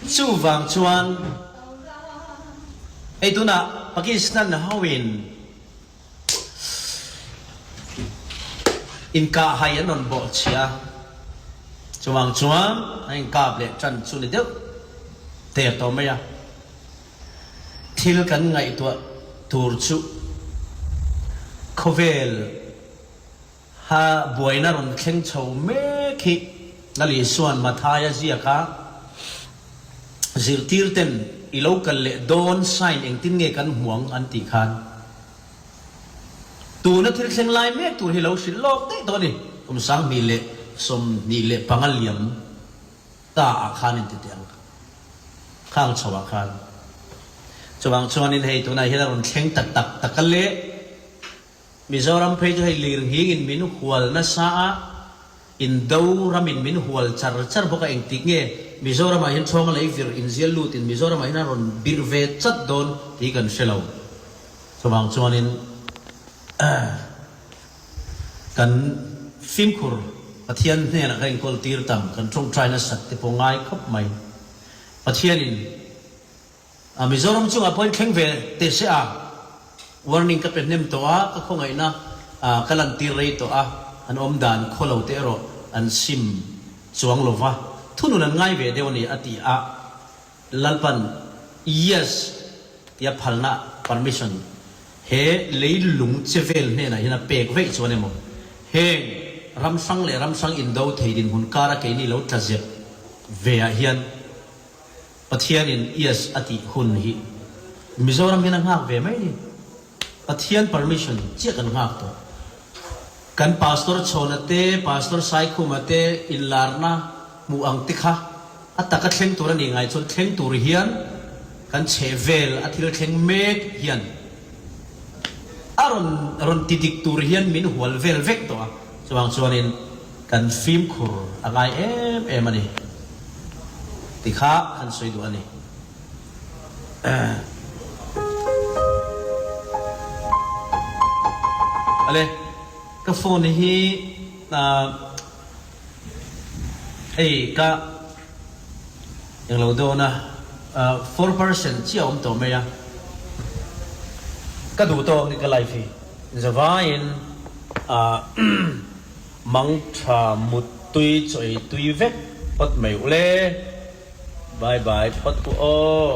Chuvang chuan hei tunah Pakistan hoin inkahhai an rawn bawh chhia a, chuvang chuan an inkap leh tan chu ni deuh der tawh mai a. Thil kan ngaihtuah tur chu khawvel ha buaina rawn thleng chho mek hi Lal Isua'n Mathaia ziak a, Zirtir ten i lo kal leh dawn sign engtin nge kan hmu ang an tih khan tuna thil thleng lai mek tur hi lo hrilh lawk daih tawh a ni. Kum 2025 liam. Ta ah khan in ti teh ang khang chho ah khan. Chuvang chuanin hei tunah hian a rawn thleng tak tak tak a le. Mizoram phei chu hei lirnghing in min hual nasa a, Indo ram in min hual char char bawk a engtik nge Mizoram ah hian ṭhawnga lei vir inzial lut in Mizoram ah hian a rawn birh ve chat dawn tih kan hre lo. Chuvang chuanin. Kan fimkhur Pathian hnenah kan inkawl tir tam, kan tawngtai nasat te pawh ngai khawp mai. Pathianin a Mizoram chungah pawhin thleng ve teh se a, warning ka pe hnem tawh a, ka khawngaihna ka lantir rei tawh a, an awm dan khaw lo te erawh an sim chuang lo va, thunun an ngai ve deuh a ni a ti a. Lalpan Yes tia phalna, permission, he leilung che vel hnenah hian a pek veih chuan emaw, heng ram hrang leh ram hrang indo thei dinhmun kara keini lo tla zep ve ah hian Pathianin Yes a tih hun hi Mizoram hian a nghak ve mai ni. Pathian permission chiah kan nghak tawh. Kan Pastor Chhawna te, Pastor Saikhuma te inlarna hmuh ang te kha a taka thleng tur a nih ngai chuan thleng tur hian kan chheh vel a thil thleng mek hian a rawn rawn ti dik tur hian min hual vel vek tawh a, chuvang chuanin kan fimkhur a ngai em em a ni ti kha kan sawi duh a ni. Ale ka phone hi hei ka englo dawn a 4% chiah a awm tawh mai a ka duh tawk ni ka life hi zavaiin mang tha mut tui chaw ei tui vek phawt mai ule. Bye bye phawt u aw.